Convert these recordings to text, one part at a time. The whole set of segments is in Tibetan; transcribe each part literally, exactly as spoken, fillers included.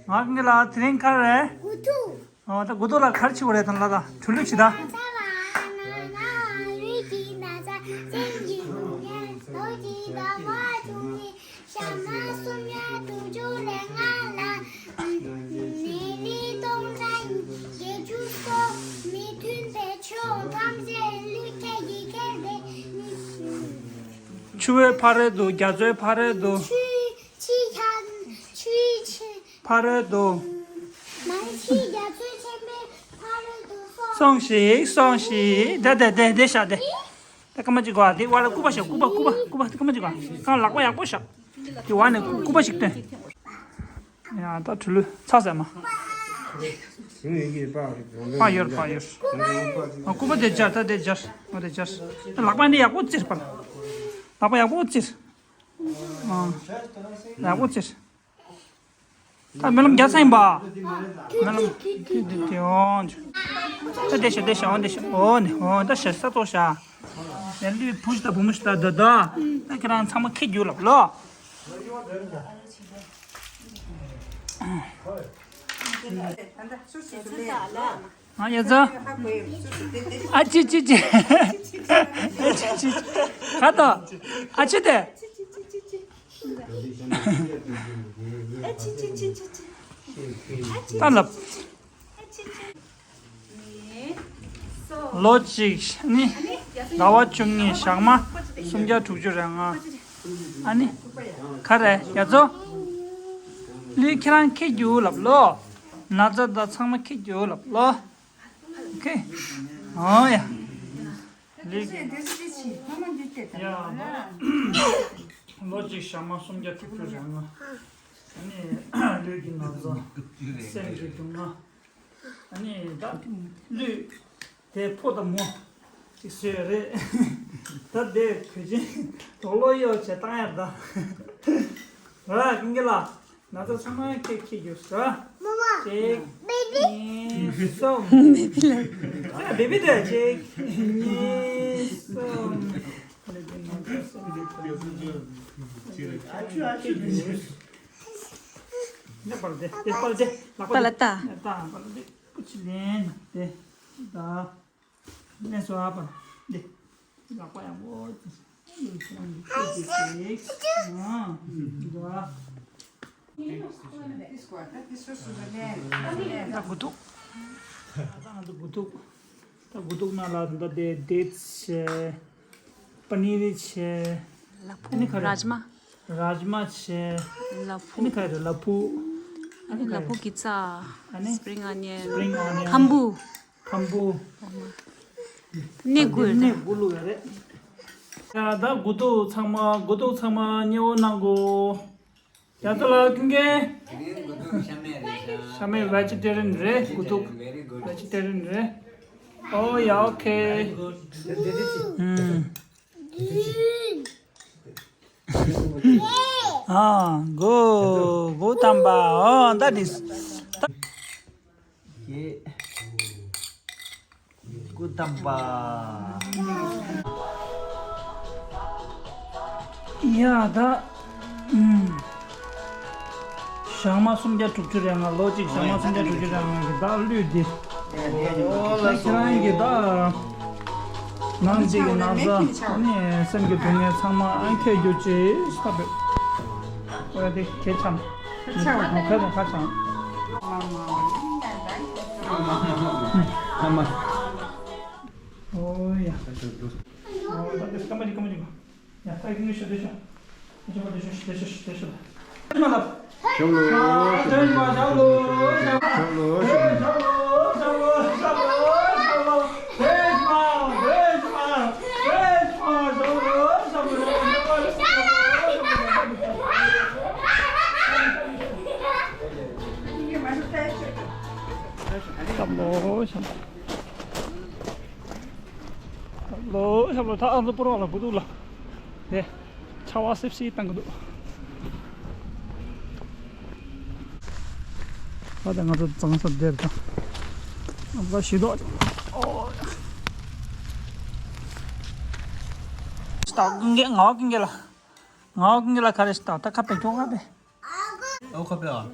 ང་གི་ལ་དེ་རིང་ག་རེ། ཨོ་ད་དགུ་ཐུག་ལ་ག་རེ་བྱེད་དགོས་རེད་ད་ལ་ད་གྲོས་ལུགས་བྱེད་ད། ཆུ་བོའི་ཕ་རོལ་དུ་རྒྱ་མཚོའི་ཕ་རོལ་དུ། ཕ་རོལ་དུ། སོང་ཞིག་སོང་ཞིག་དེ་དེ་དེ་དེ་བཞག་དེ། ད་སྐར་མ་གཅིག་གོ་ཨ་དེ་བ་ལ་སྐུད་པ་བཞག་སྐུད་པ་སྐུད་པ་སྐུད་པ་དེ་སྐར་མ་གཅིག་གོ་ཨ་རྐང་ལག་པ་ཡག་པོ་བཞག་དེ་བ་ནས་སྐུད་པ་ཞིག་བཏོན། ཡ་ད་གྲོས་ལུགས་ཚ་ཟེར་མ། ཕ་ཡོར་ཕ་ཡོར། ཨ་སྐུད་པ་དེ་སྦྱར་ད་དེ་སྦྱར་ཨ་དེ་སྦྱར། ལག་པ་འདི་ཡག་པོ་བཙིར་པ། ལག་པ་ཡག་པོ་བཙིར། ཨ་ཡག་པོ་བཙིར། ད་སྨོན་ལམ་རྒྱག་ས་ཡིན་པ། སྨོན་ལམ་ཐུགས་རྗེ་ཆེ། ད་བསྡད་ཤག་བསྡད་ཤག་འོ་འདི་ཤག་འོ་ནི་འོ་ད་ཤག་ས་ཏོག་ཤག་ཡང་ལུས་བུ་ཞིག་ད་བུ་མོ་ཞིག་ད་ད་ད། ད་ཁྱེད་རང་ཚང་མ་ཁྱེར་རྒྱུགས་ལབ་ལོ། ཨ་ཡ་ཛ། ཨ་ཅི་ཅི་ཅི། ཨ་ཅི་ཅི་ཅི། ཁ་ཏོ། ཨ་ཅི་དེ། ད་ལབ། ལོ་གཅིག་ནི་ཟླ་བ་བཅུ་གཉིས་ཞག་མ་སུམ་བརྒྱ་དྲུག་ཅུ་རེ་ལྔ། ཨ་ནི་ག་རེ་རྒྱ་མཚོ། ལུས་ཁྱེད་རང་ཁྱེར་རྒྱུགས་ལབ་ལོ། ན་ཚ་དང་ཚང་མ་ཁྱེར་རྒྱུགས་ལབ་ལོ། ཨོ་ཁེ། ཨོ་ཡ། ལུས་ཀྱི། ཡ་ལོ་གཅིག་ཞག་མ་སུམ་བརྒྱ་དྲུག་ཅུ་རེ་ལྔ། ཨ་ནི་ལུས་ཀྱི་ན་ཚ། སེམས་ཀྱི་སྡུག་བསྔལ། ཨ་ནི་ད་ལུས་དེ་ཕོ་དང་མོ་ཅིག་བཟོས་རེད། ད་དེ་གོས་ཆེན་དོག་ལོ་གཡོག་བྱས་བཏང་ཡར་ད། ར་ཀུན་དགའ་ལགས། ན་ཚ་ཚང་མ་ཁྱེད་ཁྱེད་རྒྱུགས་ཟེར། གཅིག་གཉིས། གསུམ། ཨ་བེ་བི་དེ་གཅིག་གཉིས་གསུམ། ཨ་ཆུ་ཨ་ཆུ། འདི་པར་འདི་འདི་པར་འདི་ལག་པ་པ་ལ་ལྟ། ལྟ་པར་འདི་ཀུ་ཅི་ལེན་འདི་ད། ལན་སོ་ཨ་པ་འདི། ལག་པ་ཡག་པོ་ཅིག་ཁྱེད་ཀྱི་ཁྱེད་ཀྱི་ཅིག་ཨ། འདི་པར། ད་དགུ་ཐུག་ད་ང་ཚོ་དགུ་ཐུག་ད་དགུ་ཐུག་ནང་ལ་ད་དེ་dates་བྱས། པ་ནི་རི་བྱས། ལ་ཕུག་ཨ་ནི་ག་རེ། རཱཇ་མ། རཱཇ་མ་བྱས། ལ་ཨ་ཕུག་ནི་ག་རེ་ལ་ཕུག་ཨ་ནི་ལ་ཕུག་གི་རྩ། ཨ་ནི་spring onion། spring onion། ཁམ་བུ། ཁམ་བུ། ནས་དགུ་ནས་དགུ་བླུགས་ཡོད་རེད། ཡ་ད་དགུ་ཐུག་ཚང་མ་དགུ་ཐུག་ཚང་མ་མཉེས་པོ་གནང་གོ། རྒྱ་མཚོ་ལགས་ཀུན་མཁྱེན། ཤ་མེད་vegetarian་རེད་དགུ་ཐུག vegetarian་རེད། ཨོ་ཡ་ཨོ་ཁེ། ཨ་གོ་གོ་དམ་པ་ཨོ་that is། སྐུ་བལྟམས་པ། ཡ་ད། ཨུམ། ཞག་མ་སུམ་བརྒྱ་དྲུག་ཅུ་རེ་ལྔ་ལོ་གཅིག་ཞག་མ་སུམ་བརྒྱ་དྲུག་ཅུ་རེ་ལྔ་གི་ད་གླུད་འདི། ད་ཁྱེད་རང་གི་ད། ནང་གཅིག་གི་ན་ཚ་ནི་སེམས་ཀྱི་སྡུག་བསྔལ་ཚང་མ་ཨན་ཁྱེད་རྒྱུ་ཅིག་ས་བེད། ཨོ་ཡ་དེ་གལ་ཆམ། ཁ་ཆང་ཁ་ཆང་ཁ་ཆང་། ཨ་མ། ཨོ་ཡ། ཨོ་ད་དེ་སྐར་མ་གཅིག་སྐར་མ་གཅིག་ཡ་ད་ཀུན་དགའ་ཤོག་དེ་ཤོག་དེ་ཤོག་དེ་ཤོག་དེ་ཤོག་དེ་ཤོག་ལ། ཤོག་ལོ། ཤོག་ལོ། ཤོག་ལོ། ཤོག་ལོ། ལོ་ཞབས་ལོ་ད་ཨ་ལོ་པོ་རོགས་ལ་དགུ་ཐུག་ལ། དེ་ཆར་པ་སིབ་སིབ་བཏང་གི་འདུག་ད་ལྟ་ང་ཚོ་གཙང་ས་དེར་དང་། ང་ཚོ་ཞི་དོག་ཨོ། ད་ཀུན་དགའ་ང་བ་ཀུན་དགའ་ལ། ང་བ་ཀུན་དགའ་ལ་ག་རེ་ཞིག་ད་ད་ཁ་པེ་ཁྱོ་ག་པེ། ཨོ་ཁ་པེ་ཨ།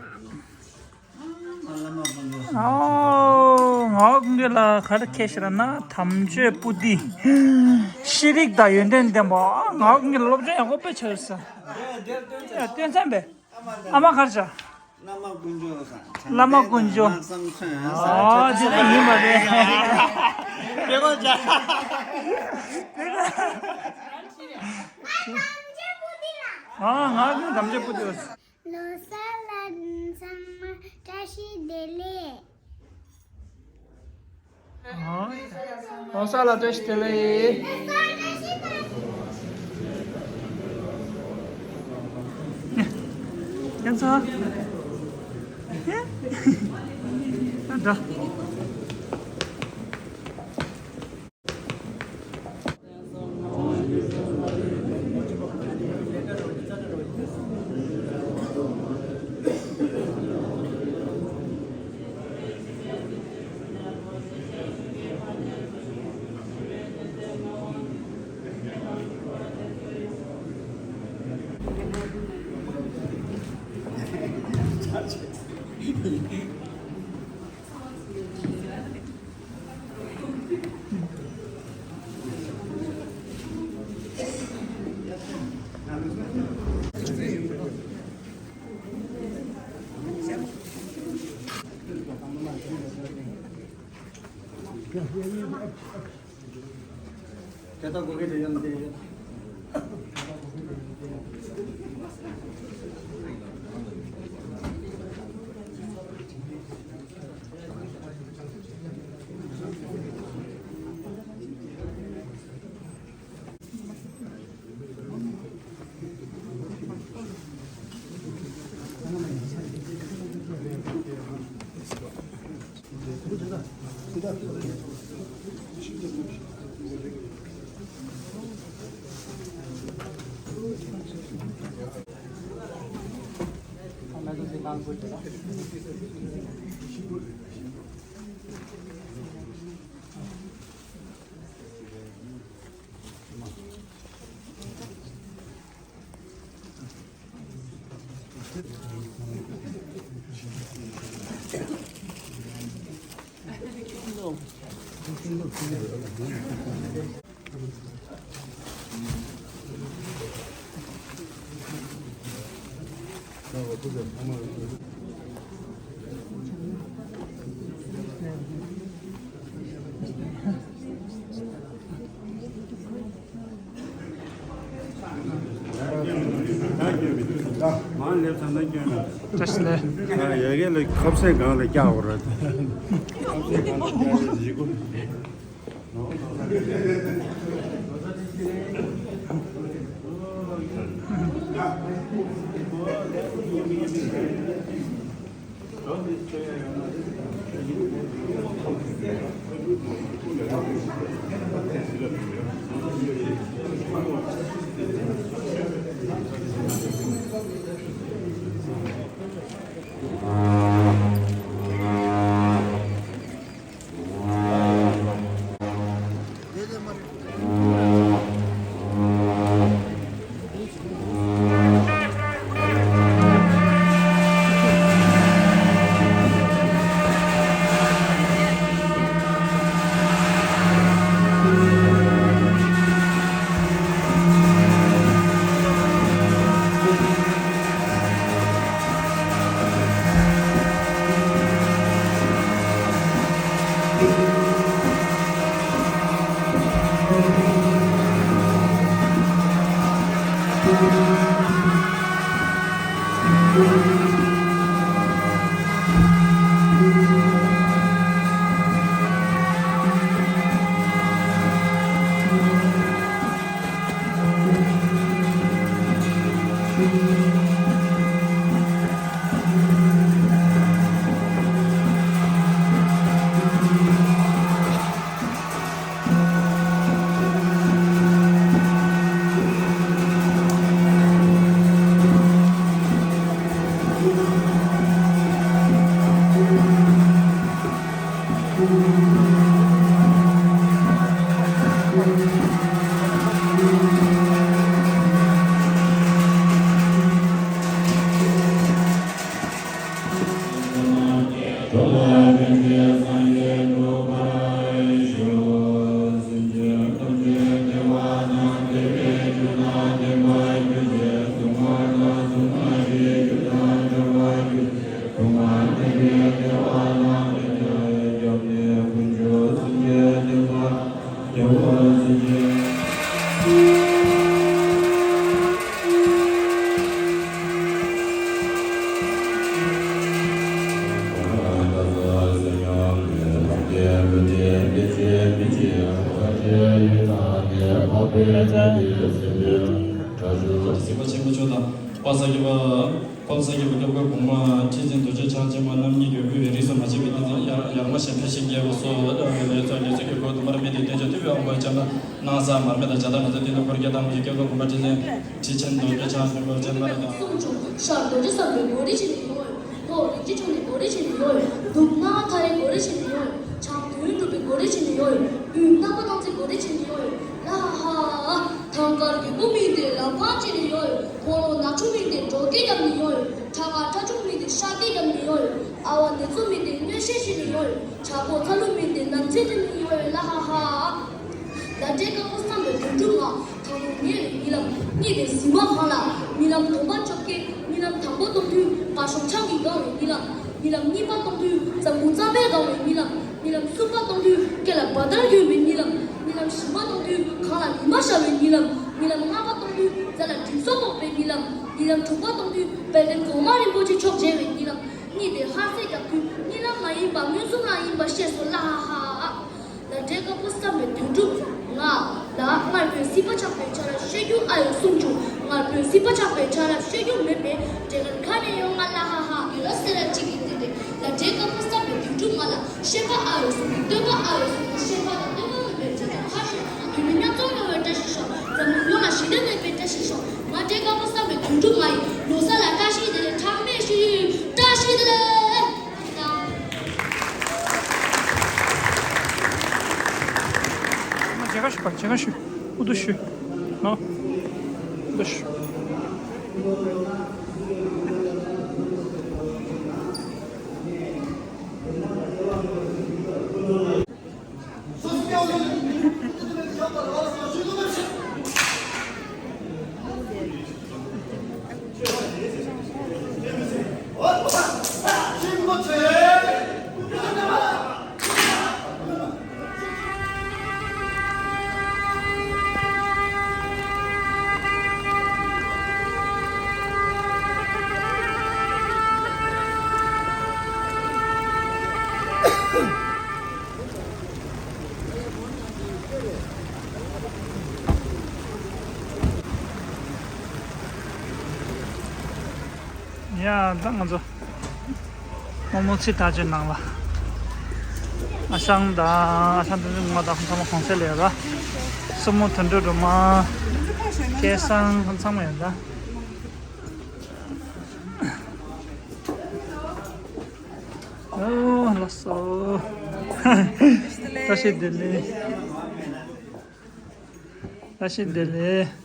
ཨོ། ངག་དབང་ཀུན་དགའ་ལགས་ག་རེ་ཁྱེར་ཤག་ལབ་ན་དམ་ཆོས་པོ་ཏི། ཤེས་རིག་དང་ཡོན་ཏན་ལྡན་པ། ཨ། ངག་དབང་ཀུན་དགའ་ལགས་སློབ་སྦྱོང་ཡག་པོ་དཔེ་བྱས་ཡོད་ས། སྟོན་མཚམས་པས། ཨ་མ་ག་རེ་བྱས། བླ་མ་དཀོན་མཆོག་ས། བླ་མ་དཀོན་མཆོག་ཨ་དེ་ལ་ཡིན་པ་རེད། དེ་གོ་ཅག་ཨ་ང་ནི་དམ་ཆོས་པོ་ཏི་ལ། ལོ་གསར་ལ་ཚང་མ་བཀྲ་ཤིས་བདེ་ལེགས། ཨ། ལོ་གསར་ལ་བཀྲ་ཤིས་བདེ་ལེགས། ཡང་ཚ། ཨ་འདྲ། དེ་ལྟ་གོ་གི་དེ་ཡོད་ན་དེ་ཡོད། མང་ལེབ་ཚང་ན་སྐྱོན་ན། བཀྲ་ཤིས་བདེ་ལེགས། ཡ་གི་ལ་ཁབ་སེ་གང་ལ་སྐྱག་འོ་ར། ཁབ་སེ་གང་ལ་སྐྱག་ལ་ཡི་གུ། གཟིགས་པ་ཆེན་པོ་མཆོག་དང་དཔལ་ས་སྐྱ་པ། དཔལ་ས་སྐྱ་པ་སྐྱབས་མགོན་གོང་མ་ཁྲི་འཛིན་རྡོ་རྗེ་འཆང་ཆེན་པོ་རྣམ་གཉིས་ཀྱིས་དབུས་པའི་རིས་སུ་མ་ཆད་པའི་བསྟན་འཛིན་ཡར་ཡར་མར་ཞལ་འཕེལ་ཞིང་རྒྱས་པ་སོགས་ལས་ཚོགས་ལས་ཚོགས་ཀྱི་སྒོ་དུ་མར་སྨིན་ཏེ་བསྟན་བཅོས་ཐུབ་པའི་དབང་པོ་ཡང་བསྐྱར་ན་གནང་ས་མར་མེ་དང་བྱ་དང་ང་ཚོ་འདི་ལ་འཁོར་རྒྱལ་དང་མི་ཡི་སྐྱབས་མགོན་གོང་མ་ཁྲི་འཛིན་ཁྲི་ཆེན་རྡོ་རྗེ་འཆང་ཆེན་པོ་རྗེ་མ་རེད་དང་། གསུང་བྱུང་ཤར་རྡོ་རྗེ་བསམ་པའི་སྒོ་རེ་བྱེད་ནས་ཡོང་བས། ལྷོ་རིག་འཛིན་ཕྱོགས་ནས་སྒོ་རེ་བྱེད་ནས་ཡོང་བས། གདུགས་སྣང་མཐའ་ཡས་སྒོ་རེ་བྱེད་ནས་ཡོང་བས། བྱམས་མགོན་གྲུབ་པའི་སྒོ་རེ་བྱེད་ནས་ཡོང་བས། དབུས་རྣམ་པ་སྟོང་བརྩེགས་སྒོ་རེ་བྱེད་ནས་ཡོང་བས། ལ་ཧ་ཧ། ཐང་དཀར་གྱི་སྤུ་མིག་དེ་ལམ་ཁ་བྱེད་ནས་ཡོང་བས། ཕོ་ལོ་ནག་ཆུ་མིག་དེ་འབྲོག་སྐད་བརྒྱབ་ནས་ཡོང་བས། ཁྲ་མཁར་ཁྲ་ཆུ་མིག་དེ་ཤ་སྐད་བརྒྱབ་ནས་ཡོང་བས། ཨ་བ་ནེ་ཙོ་མིག་དེ་མངོན་ཤེས་བྱེད་ནས་ཡོང་བས། བྱ་ཕོ་ཚ་ལུ་མིག་དེ་ནམ་ཚོད་བསྡད་ནས་ཡོང་བས། ལ་ཧ་ཧ། ཟླ་སྒྲིལ་དཀར་པོ་བསམ་པའི་དོན་གྲུབ་ང་། དང་པོ་ཉལ་བའི་གཉིད་ལམ། གཉིད་དེ་ཟིན་མ་གང་ལ། གཉིད་ལམ་གདོང་པ་བཅོ་བརྒྱད། གཉིད་ལམ་དང་པོ་གཏོང་དུས་དགའ་ཤོག་ཆང་གིས་གང་བའི་གཉིད་ལམ། གཉིད་ལམ་གཉིས་པ་གཏོང་དུས་རྩམ་ཁུང་རྩམ་པས་གང་བའི་གཉིད་ལམ། གཉིད་ལམ་གསུམ་པ་གཏོང་དུས་སྐེ་ལ་བ་དར་གྱོན་པའི་གཉིད་ལམ། གཉིད་ལམ་བཞི་པ་གཏོང་དུས་གང་ལ་ཉི་མ་ཤར་བའི་གཉིད་ལམ། གཉིད་ལམ་ལྔ་པ་གཏོང་དུས་རྫ་ལ་དྲི་བཟང་མོག་པའི་གཉིད་ལམ། གཉིད་ལམ་དྲུག་པ་གཏོང་དུས་དཔལ་ལྡན་གོང་མ་རིན་པོ་ཆེ་མཆོག་མཇལ་བའི་གཉིད་ལམ། གཉིད་དེ་ཧར་སེ་རྒྱག་དུས་གཉིད་ལམ་མ་ཡིན་པ་མངོན་སུམ་ལ་ཡིན་པ་ཤེས་སོ། ལ་ཧ་ཧ། ཟླ་སྒྲིལ་དཀར་པོ་བསམ་པའི་དོན་གྲུབ་ང་། ལ་སྔར་བོད་སྲིད་པ་ཆགས་པའི་ཆ་ར་ཤེས་རྒྱུ་ཨ་ཡོད་གསུངས་བྱུང་། སྔར་བོད་སྲིད་པ་ཆགས་པའི་ཆ་ར་ཤེས་རྒྱུ་མེད་པས་འབྲས་དཀར་ཁ་ནས་ཡོང་ང་། ལ་ཧ་ཧ། ཡོད་ལ་སེ་ར་གཅིག་གི་དེ་རེད། ཟླ་སྒྲིལ་དཀར་པོ་བསམ་པའི་དོན་གྲུབ་ང་ལ། ཤེས་པ་ཨ་ཡོད་གསུངས་ཏེ་སྟོན་པ་ཨ་ཡོད་གསུངས་ཏེ། ཤེས་པ་དང་སྟོན་པ་མེད་པའི་ཆ་ར་ཁ་ཤས་བོད་མི་མཉམ་འཛོམས་ཡོང་བའི་བཀྲ་ཤིས་ཤོག་འཛམ་གླིང་ཡོངས་ལ་ཞི་བདེ་ལྡན་པའི་བཀྲ་ཤིས་ཤོག་ང་སྒྲིལ་དཀར་པོ་བསམ་པའི་དོན་གྲུབ་ང་ཡི། ལོ་གསར་ལ་བཀྲ་ཤིས་བདེ་ལེགས། གྲངས་མེད་ཞུ་ཡི། བཀྲ་ཤིས་བདེ་ལེགས། མཇལ་ཁ་ཞུ་བ། མཇལ་ཁ་ཞུ། ཨུ་ཏུ་ཞུ། ནོ། ཨུ་ཏུ་ཞུ། ཡ། ད་ང་ཚོ་རྨོ་མོ་ཚེ་ཐར་གྱི་ནང་ལ། ཨ་ཞང་དང་ཨ་ཞང་དེ་ཚོ་ང་དང་ཚང་མ་གོང་ཚད་ལས་ར། སྲུ་མོ་དོན་གྲུབ་སྒྲོལ་མ། སྐལ་བཟང་ཚང་མ་ཡོད་ད། ཨོ་ལགས་སོ། བཀྲ་ཤིས་བདེ་ལེགས། བཀྲ་ཤིས་བདེ་ལེགས།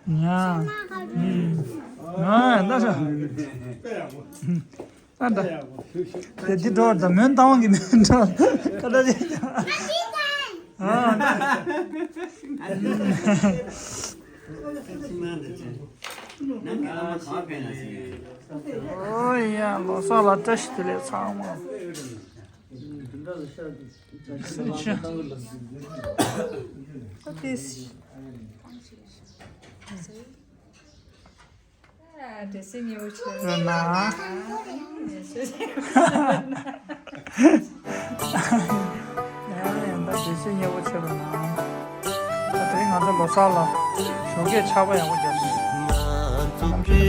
ང་ང་ད་ཤ། ཨ་ད། དེ་འདི་འགྲོ་བར་ད་མོན་རྟ་དབང་གི་མོན་འགྲོ། ཁ་ད་ཅི། ཨ་ད། ཨོ་ཡ། ལོ་གསར་ལ་བཀྲ་ཤིས་བདེ་ལེགས་ཚང་མ། ཨ་དེ་སི། ཨ་དེ་སི་ཉེ་བོ་ཆེ་རེད་ན། ཡང་ད་དེ་སི་ཉེ་བོ་ཆེ་རེད་ན། ད་དེ་ང་ཚོ་ལོ་གསར་ལ་ཞོགས་ཀས་ཆར་པ་ཡག་པོ་བརྒྱབ་སོང་།